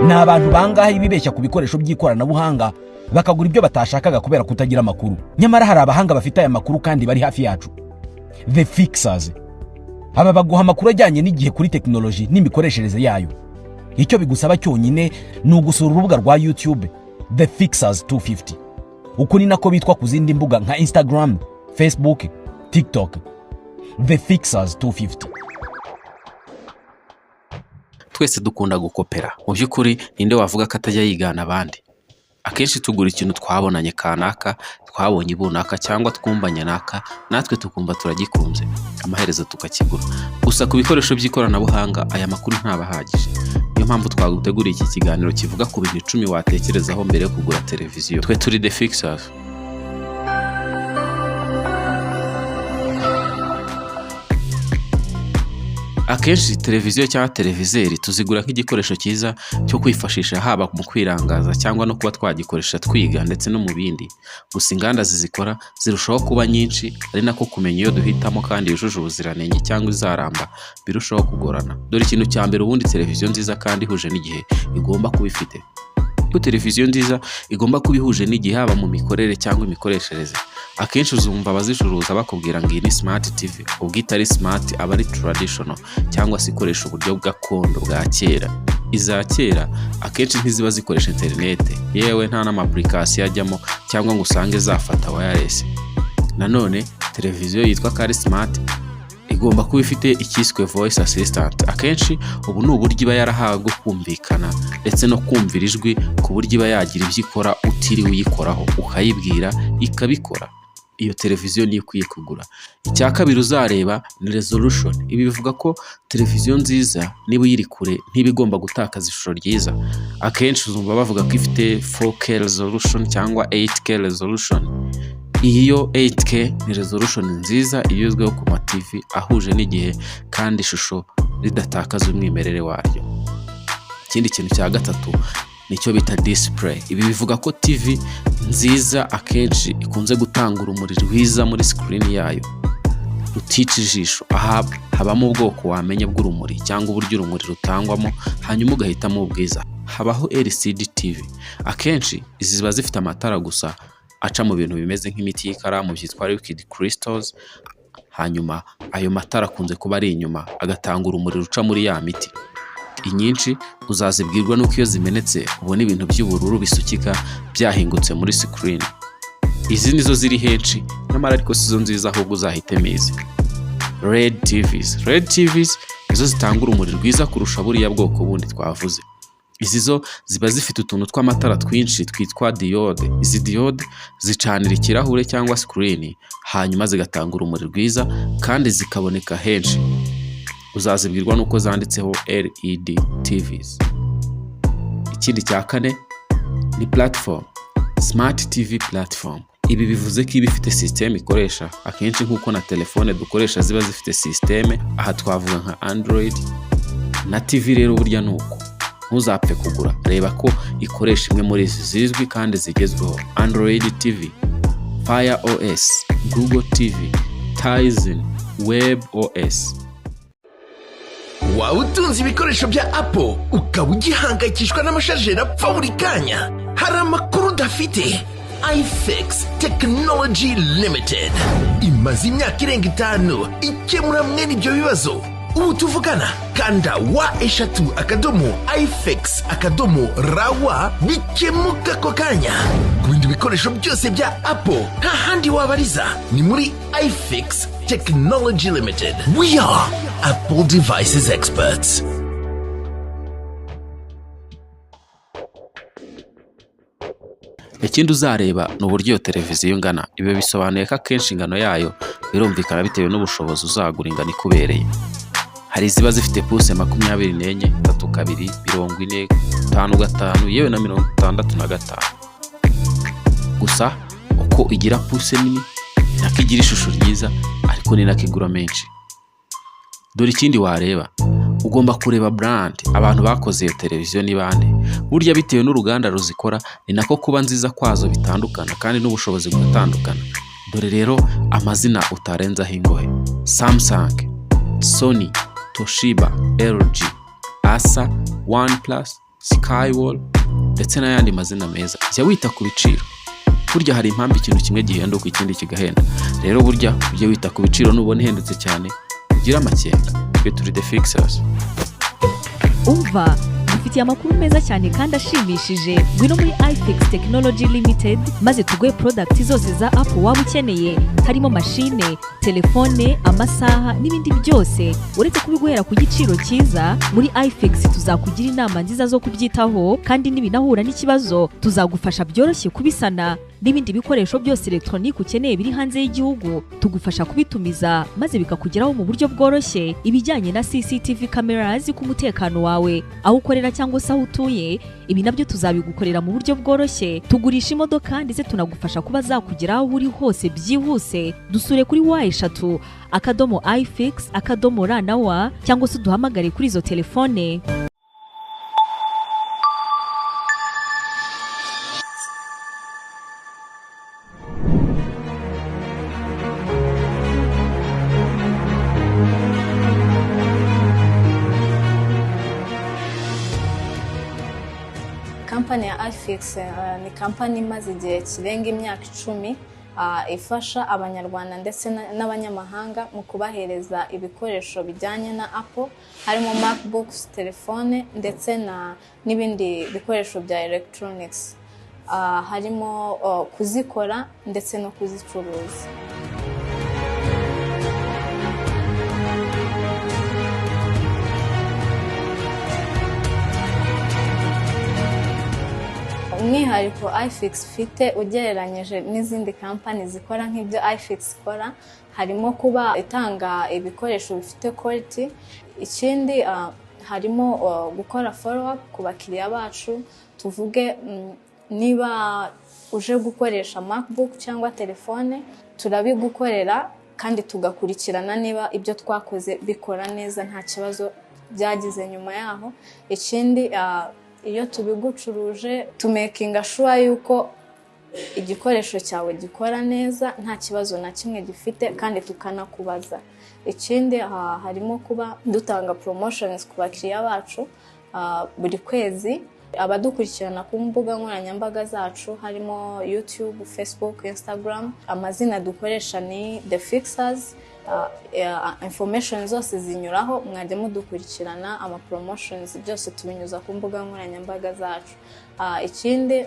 Ni abantu bangahe bibeshya ku bikoresho by'ikoranabuhanga, bakagura ibyo batashakaga kubera kutagira amakuru? Nyamara hari abahanga bafite aya makuru kandi bari hafi yacu, The Fixers. Aba baguha amakuru ajyanye n'igihe kuri tekinoloji n'imikoreshereze yayo. Icyo bigusaba cyonyine ni ugusura urubuga rwa YouTube The Fixers 250. Uko ni nako bitwa ku zindi mbuga nka Instagram, Facebook, TikTok, The Fixers 250. Twese dukunda gukopera. Mu by'ukuri, ninde wavuga ko atajya yigana abandi? Akenshi tugura ikintu twabonanye kanaka, twabonye ibunaka cyangwa twumbanye naka, natwe tukumva turagikunze, amaherezo tukakigura. Gusa ku bikoresho by'ikoranabuhanga aya makuru ntaba ahagije. Niyo mpamvu twaguteguriye iki kiganiro kivuga ku bintu 10 watekerezaho mbere yo kugura televiziyo. Twe turi The Fixers. Akenshi televiziyo cyangwa televizeri tuzigura nk'igikoresho cyiza cyo kwifashisha, haba mu kwirangaza cyangwa no kuba twagikoresha twiga ndetse no mu bindi. Gusa inganda zizikora zirushaho kuba nyinshi, ari nako kumenya iyo duhitamo kandi yujuje ubuziranenge cyangwa izaramba birushaho kugorana. Dore ikintu cya mbere ubundi televiziyo nziza kandi ihuje n'igihe igomba kuba ifite. Ko televiziyo nziza igomba kuba ihuje n'igihe, haba mu mikorere cyangwa imikoreshereze. Akenshi uzumva abazicuruza bakubwira ngo iyi ni smart TV. Ubwo itari smart aba ari traditional cyangwa se ikoresha uburyo gakondo bwa kera. Iza kera akenshi ntiziba zikoresha interinete, yewe nta n'ama application ajyamo cyangwa ngo usange zafata wireless. Nanone televiziyo yitwa ko ari smart igomba kuba ifite icyiswe voice assistant. Akenshi ubu ni uburyo iba yarahawe bwo kumvikana ndetse no kumvira ijwi, ku buryo iba yagira ibyo ikora utiriwe uyikoraho, ukayibwira ikabikora. Iyo televiziyo niyo ukwiye kugura. Icya kabiri uzareba ni resolution. Ibi bivuga ko televiziyo nziza, niba uyiri kure, ntiba igomba gutakaza ishusho ryiza. Akenshi uzumva bavuga ko ifite 4K resolution cyangwa 8K resolution. Iyi yo 8K ni resolution nziza igezweho ku ma TV ahuje n'igihe, kandi ishusho ridatakaza umwimerere waryo. Ikindi kintu cya gatatu nicyo bita display. Ibi bivuga ko TV nziza akenshi ikunze gutanga urumuri rwiza muri screen yayo rutica ijisho. Aha habamo ubwoko wamenya bw'urumuri cyangwa uburyo urumuri rutangwamo, hanyuma ugahitamo ubwiza. Habaho LCD TV. Akenshi izi ziba zifite amatara gusa aca mu bintu bimeze nk'imiti y'ikaramu byitwa liquid crystals, hanyuma ayo matara akunze kuba ari inyuma, agatanga urumuri ruca muri ya miti. Inyinshi uzazibwirwa n'uko iyo zimenetse ubona ibintu by'ubururu bisukika byahingutse muri screen. Izi nizo ziri henshi, nyamara ariko sizo nziza, ahubwo uzahitemo izi LED TVs. LED TVs nizo zitanga urumuri rwiza kurusha buriya bwoko bundi twavuze. Izi zo ziba zifite utuntu tw'amatara twinshi twitwa diode. Izi diode zicanira ikirahure cyangwa screen, hanyuma zigatanga urumuri rwiza kandi zikaboneka henshi. Uzazibwirwa n'uko zanditseho LED TVs. Ikindi cya kane ni platform, smart TV platform. Ibi bivuze ko iba ifite sisiteme ikoresha, akenshi nk'uko na telefone dukoresha ziba zifite sisiteme. Aha twavuga nka Android. Na TV rero burya ni uko. Ntuzapfe kugura, reba ko ikoresha imwe muri izi zizwi kandi zigezweho: Android TV, Fire OS, Google TV, Tizen, Web OS. Waba utunze ibikoresho bya Apple ukaba ugihangayikishwa n'ama charger apfa buri kanya? Hari amakuru udafite. iFix Technology Limited imaze imyaka irenga 5 ikemura mwene ibyo bibazo. Ubu tuvugana, kanda w3.ifix.rw, bikemuka ako kanya. Ku bindi bikoresho byose bya Apple, nta handi wabariza, ni muri iFix Technology Limited. We are Apple devices experts. Ikindi uzareba ni uburyo iyo televiziyo ingana. Ibi bisobanuye ko akenshi ingano yayo birumvikana bitewe n'ubushobozi, uzagura ingano ikubereye. Hari iziba zifite pouces 24, 32, 40, 55, yewe na 65. Gusa uko igira pouces nini ni nako igira ishusho ryiza, ariko ni nako igura menshi. Dore ikindi wareba: ugomba kureba brand. Abantu bakoze iyo televiziyo ni bande? Burya bitewe n'uruganda ruzikora ni nako kuba nziza kwazo bitandukana, kandi n'ubushobozi bugatandukana. Dore rero amazina utarenzaho ingohe: Samsung, Sony, Toshiba, LG, Acer, OnePlus. Skywall ndetse n'ayandi mazina meza. Jya wita ku biciro. Burya hari impamvu ikintu kimwe gihenduka, ikindi kigahenda. Rero burya ujye wita ku biciro, nubona ihendutse cyane ugire amakenga. Twe turi The Fixers. Umva, dufitiye amakuru meza cyane kandi ashimishije. Ngwino muri iFix Technology Limited maze tuguhe product zose za Apple waba ukeneye, harimo mashine, telefone, amasaha n'ibindi byose. Uretse kubiguhera ku giciro cyiza, muri iFix tuzakugira inama nziza zo kubyitaho, kandi nibinahura n'ikibazo tuzagufasha byoroshye kubisana. N'ibindi bikoresho byose elegitoronike ukeneye biri hanze y'igihugu tugufasha kubitumiza maze bikakugeraho mu buryo bworoshye. Ibijyanye na CCTV cameras ku mutekano wawe aho ukorera cyangwa se aho utuye, ibi nabyo tuzabigukorera mu buryo bworoshye. Tugurisha imodoka ndetse tunagufasha kuba zakugeraho aho uri hose byihuse. Dusure kuri www.ifix.rw cyangwa se uduhamagare kuri izo telefone. Kampani ya iFix ni kampani imaze igihe kirenga imyaka 10, ifasha Abanyarwanda ndetse n'abanyamahanga mu kubahereza ibikoresho bijyanye na Apple, harimo MacBooks, telefone ndetse n'ibindi bikoresho bya electronics. Harimo kuzikora ndetse no kuzicuruza. Umwihariko iFix ifite ugereranyije n'izindi kampani zikora nk'ibyo iFix ikora, harimo kuba itanga ibikoresho bifite quality. Ikindi, harimo gukora follow up ku bakiriya bacu. Tuvuge niba uje gukoresha MacBook cyangwa telefone, turabigukorera kandi tugakurikirana niba ibyo twakoze bikora neza, nta kibazo byagize nyuma yaho. Ikindi, iyo tubigucuruje tumakinga sure yuko igikoresho cyawe gikora neza, nta kibazo na kimwe gifite, kandi tukanakubaza. Ikindi, harimo kuba dutanga promotions ku bakiriya bacu buri kwezi. Abadukurikirana ku mbuga nkoranyambaga zacu, harimo YouTube, Facebook, Instagram, amazina dukoresha ni The Fixers. Information zose zinyuraho, mwajya mudukurikirana. Ama promotions byose tubinyuza ku mbuga nkoranyambaga zacu. Ikindi,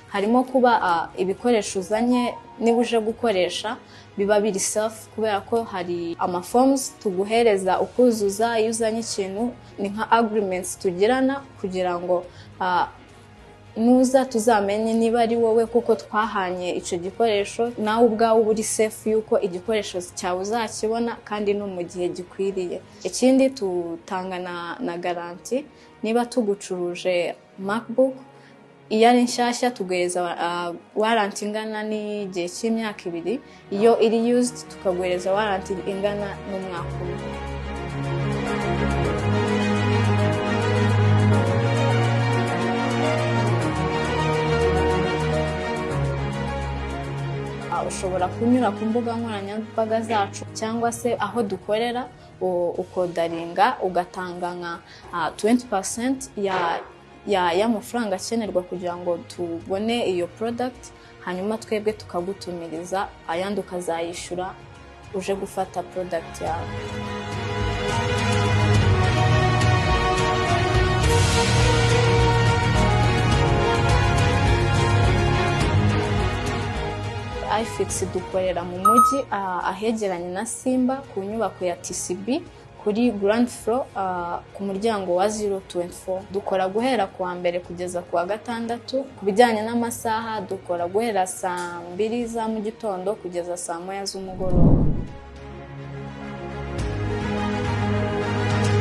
harimo kuba ibikoresho uzanye, niba uje gukoresha, biba biri safe, kubera ko hari ama forms tuguhereza ukuzuza iyo uzanye ikintu. Ni nka agreements tugirana kugira ngo nuza tuzamenye niba ari wowe kuko twahanye icyo gikoresho, nawe ubwawe uba uri safe yuko igikoresho cyawe uzakibona kandi no mu gihe gikwiriye. Ikindi, tutanga na garanti. Niba tugucuruje MacBook, iyo ari nshyashya tuguhereza warranty ingana n'igihe cy'imyaka 2. Iyo iri used tukaguhereza warranty ingana n'umwaka umwe. Ushobora kunyura ku mbuga nkoranyambaga zacu cyangwa se aho dukorera, ukaorderinga, ugatanga nka 20% ya y'amafaranga akenerwa kugira ngo tubone iyo product, hanyuma twebwe tukagutumiriza, ayandi ukazayishyura uje gufata product yawe. iFix dukorera mu mujyi, ahegeranye na Simba, ku nyubako ya TCB, kuri ground floor, ku muryango wa 024. Dukora guhera ku wa mbere kugeza ku wa gatandatu. Ku bijyanye n'amasaha, dukora guhera saa 2 za mu gitondo kugeza saa 1 z'umugoroba.